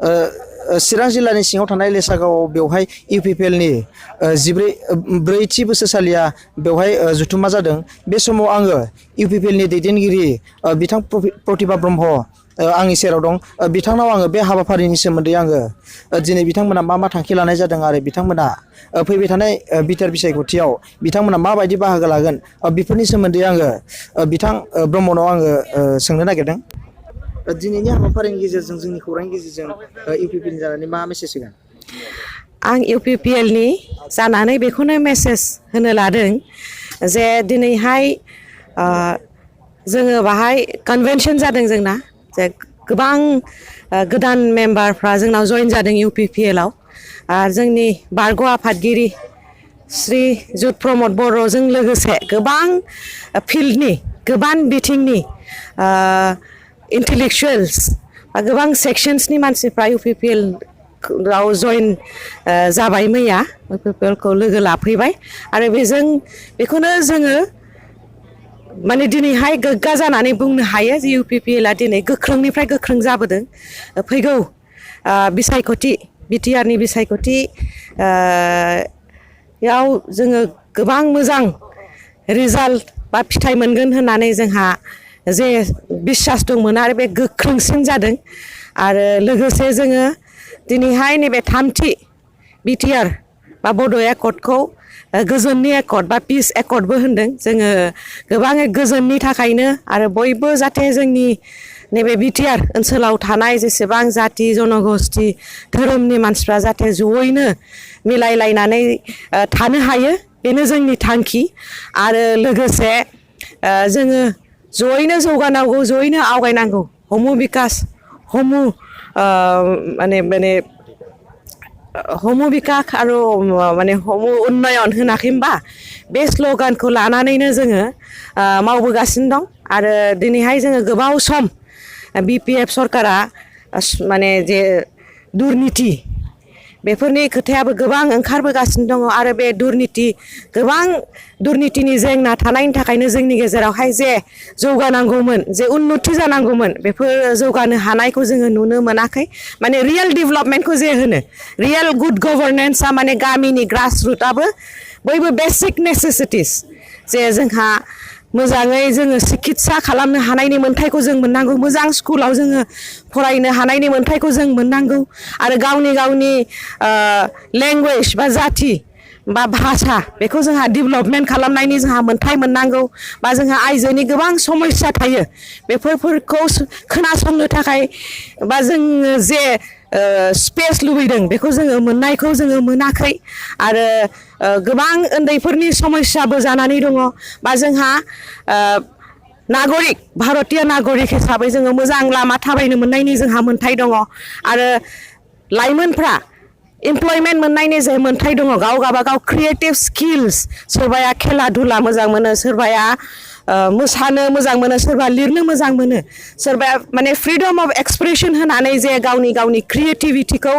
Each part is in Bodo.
चिरां जिल्लानि सिङाव थानाय लेसागावआव बेवहाय UPPL नि 14 बोसोरसालिया बेवहाय जुथुमा जादों। बे समाव आङो UPPL नि दैदेनगिरि बिथां प्रतिभा ब्रह्म आंनि सेराव दं। बिथांनाव आङो बे हाबाफारिनि सोमोन्दै आङो दिनै बिथांमोना मा थांखि लानाय जादों आरो बिथांमोना फैबाय थानाय बिटिआर बिसायख'थियाव बिथांमोना माबायदि बाहागो लागोन बेफोरनि सोमोन्दै आङो बिथां ब्रह्मनाव आङो सोंनो नागिरदों। दिनैनि हाबाफारिनि गेजेरजों जोंनि खौरांनि गेजेरजों UPPL जानानै मा मेसेज होगोन? आं UPPL नि जानानै बेखौनो मेसेज होनो लादों जे दिनैहाय जोङो बाहाय कन्वेन्शन जादों जोंना जे गोबां गोदान मेम्बारफ्रा जोंनाव जइन जादों UPPL आव जोंनि बारग' आफादगिरि श्री जुद प्रमद बर'जों लोगोसे गोबां फिल्डनि गोबां बिथिंनि इंटेलेक्चुअल्स गोबां सेक्शन्सनि मानसिफ्रा UPPL आव जइन जाबाय मैया UPPL खौ लोगो लाफैबाय आरो बेखौनो जोङो माने दिनैहाय गोग्गा जानानै बुंनो हायो जे UPPL आ दिनै गोख्रोंनिफ्राय गोख्रों जाबोदों। फैगौ बिसायख'थि बिटिआर नि बिसायख'थि याव जोङो गोबां मोजां रिजाल्ट बा फिथाइ मोनगोन होननानै जोंहा जे बिसास दंमोन आरो बे गोख्रोंसिन जादों आरो लोगोसे जोङो दिनैहाय नैबे थामथि बिटिआर बा बड' एकर्डखौ गोजोननि एकर्ड बा पिस एकर्डबो होनदों। जोङो गोबाङै गोजोननि थाखायनो आरो बयबो जाहाथे जोंनि नैबे बिटिआर ओनसोलाव थानाय जेसेबां जाति जनगोष्ठी धोरोमनि मानसिफ्रा जाहाथे जयैनो मिलायलायनानै थानो हायो बेनो जोंनि थांखि आरो लोगोसे जोङो जयैनो जौगानांगौ जयैनो आवगायनांगौ हमु बिकास हमु हमु बिकास आरो माने हमु उन्नयन होनाखै होनबा बे स्ल'गानखौ लानानैनो जोङो मावबोगासिनो दं आरो दिनैहाय जोङो गोबाव सम BPF सरकारा माने जे दुर्निति बेफोरनि खोथायाबो गोबां ओंखारबोगासिनो दङ आरो बे गोबां दुर्नितिनि जेंना थानायनि थाखायनो जोंनि गेजेरावहाय जे जौगानांगौमोन जे उन्नति जानांगौमोन बेफोर जौगानो हानायखौ जोङो नुनो मोनाखै। माने रियेल डेभेलपमेन्टखौ जे होनो रियेल गुड गभर्नेन्सआ माने गामिनि ग्रास रुटआबो बयबो बेसिक नेसेसिटिस जे जोंहा मोजाङै जोङो सिकित्सा खालामनो हानायनि मोन्थायखौ जों मोननांगौ मोजां स्कुलाव जोङो फरायनो हानायनि मोन्थायखौ जों मोननांगौ आरो गावनि लेंगुवेज बा जाथि बा भाषा बेखौ जोंहा डेभेलपमेन्ट खालामनायनि जोंहा मोन्थाय मोननांगौ बा जोंहा आइजोनि गोबां समस्या थायो बेफोरखौ खोनासंनो थाखाय बा जोङो जे स्पेस लुबैदों बेखौ जोङो मोननायखौ जोङो मोनाखै आरो गोबां उन्दैफोरनि समस्याबो जानानै दङ बा जोंहा नागरिक भारतीय नागरिक हिसाबै जोङो मोजां लामा थाबायनो मोननायनि जोंहा मोन्थाय दङ आरो लाइमोनफ्रा एमप्लयमेन्ट मोननायनि जे मोन्थाय दङ गावगाबागाव क्रिएटिभ स्किल्स सोरबाया खेला धुला मोजां मोनो सोरबाया मोसानो मोजां मोनो सोरबा लिरनो मोजां मोनो सोरबाया माने फ्रीडम अफ एक्सप्रेशन होनानै जे गावनि क्रिएटिभिटिखौ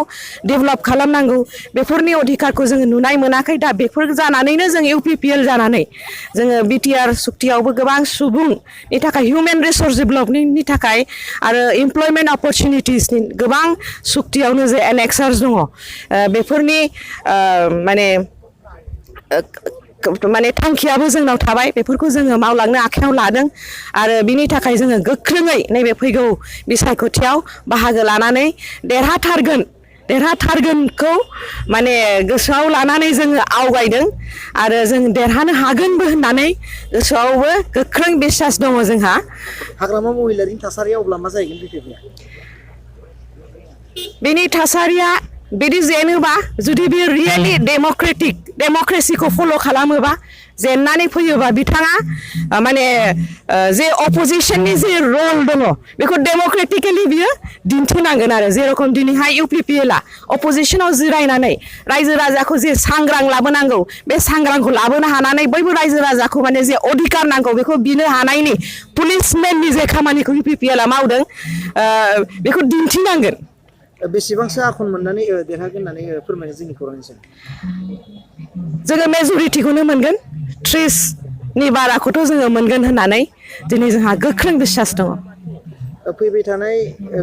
डेभेलप खालामनांगौ बेफोरनि अधिकारखौ जोङो नुनाय मोनाखै। दा बेफोर जानानैनो जों UPPL जानानै जोङो बिटिआर सुक्तियावबो गोबां सुबुंनि थाखाय हिउमेन रिसोर्स डेभेलपमेन्टनि थाखाय आरो एमप्लयमेन्ट अपरचुनिटिसनि गोबां सुक्तियावनो जे एनेक्सार्स दङ बेफोरनि माने थांखियाबो जोंनाव थाबाय बेफोरखौ जोङो मावलांनो आखायाव लादों आरो बिनि थाखाय जोङो गोख्रोङै नैबे फैगौ बिसायख'थियाव बाहागो लानानै देरहाथारगोनखौ माने गोसोआव लानानै जोङो आवगायदों आरो जों देरहानो हागोनबो होननानै गोसोआवबो गोख्रों बिसास दङ जोंहा। हाग्रामा महिलारिनि थासारिया अब्ला मा जाहैगोन BPF? बेनि थासारिया बिदि जेनोबा जुदि बे रियेलि डेम'क्रेसिखौ फल' खालामोबा जेननानै फैयोबा बिथाङा माने जे अपोजिशननि जे रल दङ बेखौ डेम'क्रेटिकेलि बियो दिन्थिनांगोन आरो जेरखम दिनैहाय UPPL आ अपोजिशनाव जिरायनानै रायजो राजाखौ जे सांग्रां लाबोनांगौ बे सांग्रांखौ लाबोनो हानानै बयबो रायजो राजाखौ माने जे अधिकार नांगौ बेखौ बिनो हानायनि पुलिसमेननि जे खामानिखौ UPPL आ मावदों बेखौ दिन्थिनांगोन। बेसेबांसो आखन मोननानै देरहागोन होननानै फोरमायनो जोंनि खौरांनिसिम? जोङो मेजरिटिखौनो मोनगोन 30नि बाराखौथ' जोङो मोनगोन होननानै दिनै जोंहा गोख्रों बिसास दङ। फैबाय थानाय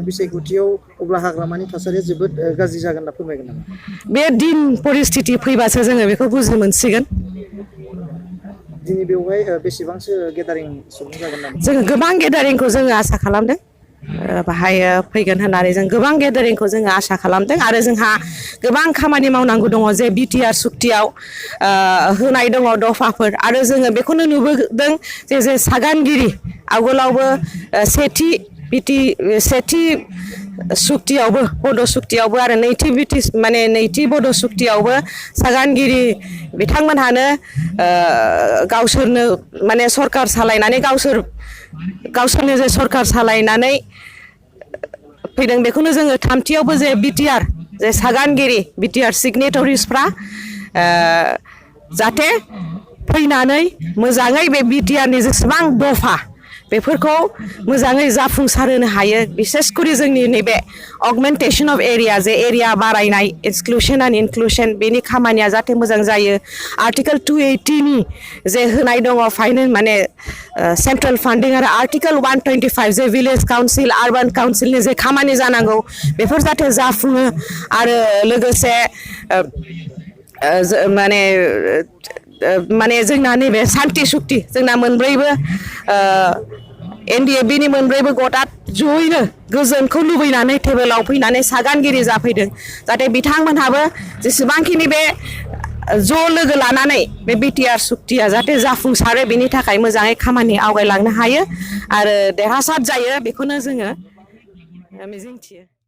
बिसायख'थियाव अब्ला हाग्रामानि थासारिया जोबोद गाज्रि जागोन होनना फोरमायगोन नामा? बे दिन परिस्थिति फैबासो जोङो बेखौ बुजि मोनसिगोन। दिनै बेवहाय बेसेबांसो गेदारिं सुबुं जागोन नामा? जोङो गोबां गेदारिंखौ जोङो आसा खालामदों। बाहाय फैगोन होननानै जों गोबां गेदारिंखौ जोङो आसा खालामदों आरो जोंहा गोबां खामानि मावनांगौ दङ जे बिटिआर सुक्तियाव होनाय दङ दफाफोर आरो जोङो बेखौनो नुबोदों जे सागानगिरि आवगोलावबो सेथि सुक्तियावबो बड' सुक्तियावबो आरो नैथि बड' सुक्तियावबो सागानगिरि बिथांमोनहानो गावसोरनो माने सरकार सालायनानै गावसोरनो जे सरकार सालायनानै फैदों बेखौनो जोङो थामथियावबो जे बिटिआर जे सागानगिरि बिटिआर सिगनेटरिसफ्रा जाहाथे फैनानै मोजाङै बे बिटिआरनि जेसेबां दफा बेफोरखौ मोजाङै जाफुंसारहोनो हायो बिसेसकरि जोंनि नैबे अगमेन्टेसन अफ एरिया जे एरिया बारायनाय एक्सक्लुसन एन्ड इनक्लुसन बेनि खामानिया जाहाथे मोजां जायो। आर्टिकेल 280 नि जे होनाय दङ फाइनेन्स माने सेन्ट्रेल फान्डिं आरो आर्टिकेल 125 जे भिलेज काउन्सिल आर्बान काउन्सिलनि जे खामानि जानांगौ बेफोर जाहाथे जाफुङो आरो लोगोसे माने जोंना नैबे सान्ति सुक्ति जोंना मोनब्रैबो NDFB नि मोनब्रैबो गटा जयैनो गोजोनखौ लुबैनानै टेबोलाव फैनानै सागानगिरि जाफैदों जाहाथे बिथांमोनहाबो जेसेबांखिनि बे ज' लोगो लानानै बे बिटिआर सुक्तिया जाहाथे जाफुंसारो बेनि थाखाय मोजाङै खामानि आवगायलांनो हायो आरो देरहासार जायो बेखौनो जोङो मिजिंथियो।